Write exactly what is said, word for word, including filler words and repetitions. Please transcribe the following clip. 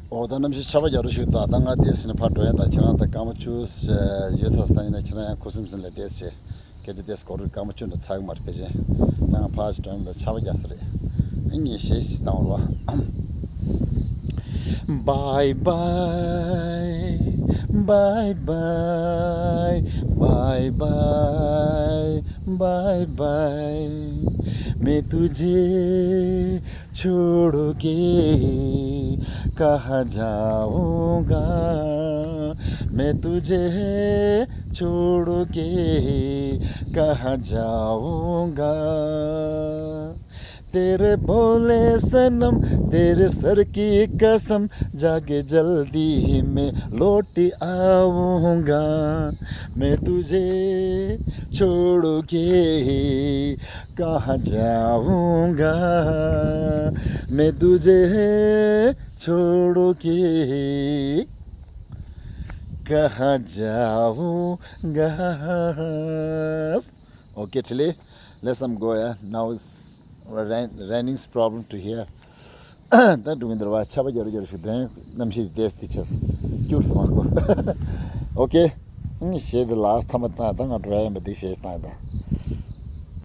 འོ་ད་གནམ་གཤིས་ཆར་པ་རྒྱག་རོགས་ཞུ། ད་ད་ང་དེ་ཟིན་ནས་ཕར་འགྲོ་ཡ། ད་ཁྱེད་རང་ད་སྐར་མ་བཅུ་ཡོད་ཚར་སྟངས་ཡིན་ན་ཁྱེད་རང་ཡང་ཁུ་སིམ་སིམ་ལ་དེ་བྱེད། སྐད་ཆ་དེ་སྐོར་རུ་སྐར་མ་བཅུ་འདྲ་ཚར་གི་མ་རེད་ཕལ་ཆེར། ད་ང་ཕར་ཞིག་འགྲོ་ཡ། ད་ཆར་པ་རྒྱག་ས་རེད། ཨ་ངས་གཞས་ཞིག་བཏང་བ་རེད་བ། Bye bye, bye bye, bye bye, bye bye। मैं तुझे छोड़ के कहाँ जाऊँगा, मैं तुझे छोड़ के कहाँ जाऊँगा। तेरे भोले सनम, तेरे सर की कसम, जाके जल्दी ही मैं लौट आऊँगा। मैं तुझे छोड़ के कहाँ जाऊँगा, मैं तुझे छोड़ के कहाँ जाऊँगा। Okay, Chile, let some go, yeah. Now it's rain, raining's problem to here. ད་འགྲོ་གིན་འདུག་བ། ཆར་པ་རྒྱག་རོགས་རྒྱག་རོགས་ཞུ། དེ་གནམ་གཤིས་དེ་དེ་ཆགས་སོང་། སྐྱུར་སོང་མ་གོ། Okay, གཞས་དེ་ལ་ཐ་མ་བཏང་། ད་ང་འགྲོ་ཡ་ཡིན་པ་འདི་གཞས་བཏང་ཡ། ད་